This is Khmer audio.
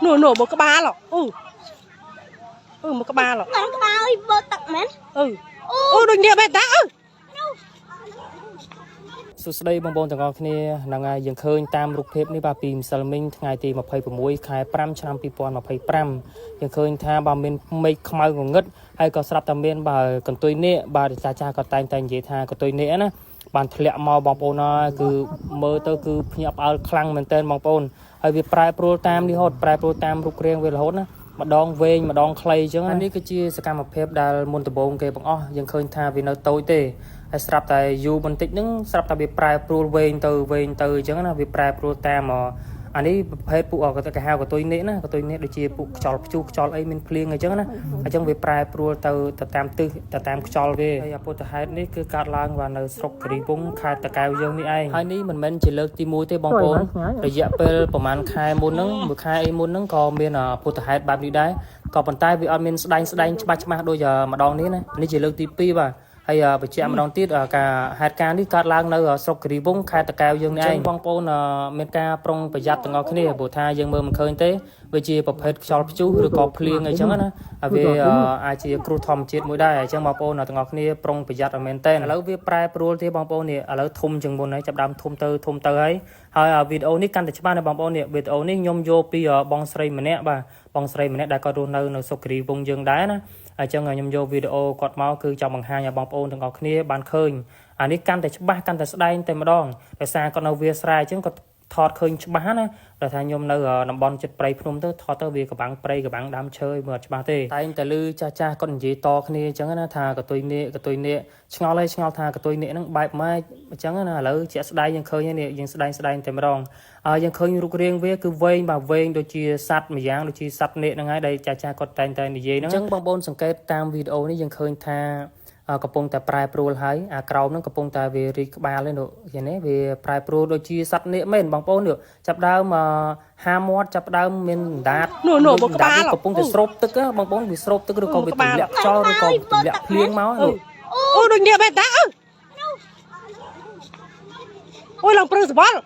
នោះនោះមកក្បាលអឺអឺមកក្បាល ហ្នឹងក្បាលអីបើទឹកមែន អឺអូដូចនេះបែរតាអឺ សួស្តីបងប្អូនទាំងអស់គ្នាហ្នឹងហើយយើងឃើញតាមរូបភាពនេះបាទពីម្សិលមិញថ្ងៃទី26ខែ5ឆ្នាំ2025យើងឃើញថាបាទមានមេឃខ្មៅងងឹតហើយក៏ស្រាប់តែមានបាទកន្ទុយនាគបាទចាស់ចាស់ក៏តែងតែនិយាយថាកន្ទុយនាគណាបានធ្លាក់មកបងប្អូនហើយគឺមើលទៅគឺភ្ញាក់ផ្អើលខ្លាំងមែនទែនបងប្អូនហើយវាប្រែប្រួលតាមនេះរហូតប្រែប្រួលតាមរូបរាងវារហូតណាម្ដងវែងម្ដងខ្លីអញ្ចឹងណានេះគឺជាសកម្មភាពដែលមុនដំបូងគេបង្អស់យើងឃើញថាវានៅតូចទេ ហើយស្រាប់តែយូរបន្តិចហ្នឹងស្រាប់តែវាប្រែប្រួលវែងទៅវែងទៅអញ្ចឹងណាវាប្រែប្រួលតាមអានេះប្រភេទពួកគេហៅកតុយនេះណាកតុយនេះដូចជាពួកខ្យល់ព្យុះខ្យល់អីមានភ្លៀងអញ្ចឹងណាអញ្ចឹងវាប្រែប្រួលទៅទៅតាមទិសទៅតាមខ្យល់វាហើយអពុទ្ធហេតុនេះគឺកើតឡើងបាទនៅស្រុកគិរីវង្សខេត្តតាកែវយើងនេះឯងហើយនេះមិនមែនជាលើកទី1ទេបងប្អូនរយៈពេលប្រហែលខែមុនហ្នឹងមួយខែអីមុនហ្នឹងក៏មានអពុទ្ធហេតុបែបនេះដែរក៏ប៉ុន្តែវាអត់មានស្ដែងស្ដែងច្បាស់ច្បាស់ដូចម្ដងនេះណានេះជាលើកទី2បាទ ហើយបញ្ជាក់ម្ដងទៀតការហេតុការណ៍នេះកើតឡើងនៅស្រុកគិរីវង្សខេត្តតាកែវយើងនេះឯងបងប្អូនមានការប្រុងប្រយ័ត្នទាំងអស់គ្នាព្រោះថាយើងមើលមិនឃើញទេវាជាប្រភេទខ្យល់ព្យុះឬក៏ភ្លៀងអីចឹងណាហើយវាអាចជាគ្រោះធម្មជាតិមួយដែរអញ្ចឹងបងប្អូនទាំងអស់គ្នាប្រុងប្រយ័ត្នឲ្យមែនទែនឥឡូវវាប្រែប្រួលទេបងប្អូននេះឥឡូវធំជាងមុនហើយចាប់ដើមធំទៅធំទៅហើយហើយវីដេអូនេះកាន់តែច្បាស់ណាស់បងប្អូននេះវីដេអូនេះខ្ញុំយកពីបងស្រីម្នាក់បាទបងស្រីម្នាក់ដែលគាត់រស់នៅនៅស្រុកគិរីវង្សយើងដែរណាអញ្ចឹងខ្ញុំយកវីដេអូគាត់មកគឺចង់បង្ហាញឲ្យបងប្អូនទាំងអស់គ្នាបានឃើញអានេះកាន់តែច្បាស់កាន់តែស្ដែងតែម្ដងដោយសារគាត់នៅវាស្រែអញ្ចឹងគាត់ថតឃើញច្បាស់ណាដោយថាខ្ញុំនៅតំបន់ចិត្តព្រៃភ្នំទៅថតទៅវាកបាំងព្រៃកបាំងដើមឈើមើលអត់ច្បាស់ទេតែងតែលឺចាស់ចាស់គាត់និយាយតគ្នាអញ្ចឹងណាថាកតុយនាគកតុយនាគឆ្ងល់ហើយឆ្ងល់ថាកតុយនាគហ្នឹងបែបម៉េចអញ្ចឹងណាឥឡូវជាក់ស្ដែងយើងឃើញហើយនេះយើងស្ដែងស្ដែងតែម្ដងហើយយើងឃើញរូបរាងវាគឺវែងបាទវែងដូចជាសត្វម្យ៉ាងដូចជាសត្វនាគហ្នឹងហើយដែលចាស់ចាស់គាត់តែងតែនិយាយហ្នឹងអញ្ចឹងបងប្អូនសង្កេតតាមវីដេអូនេះយើងឃើញថាកំពុងតែប្រែប្រួលហើយអាក្រោមហ្នឹងកំពុងតែវារីកក្បាលហ្នឹងនោះឃើញទេវាប្រែប្រួលដូចជាសត្វនាគមែនបងប្អូននេះចាប់ដើមហាមាត់ចាប់ដើមមានអណ្ដាត នោះនោះមកក្បាល កំពុងតែស្រូបទឹកបងប្អូនវាស្រូបទឹកឬក៏វាទម្លាក់ខ្យល់ឬក៏ទម្លាក់ភ្លៀងមកនោះ អូដូចនេះបែរតាអឺអូយឡើងព្រឺសវល់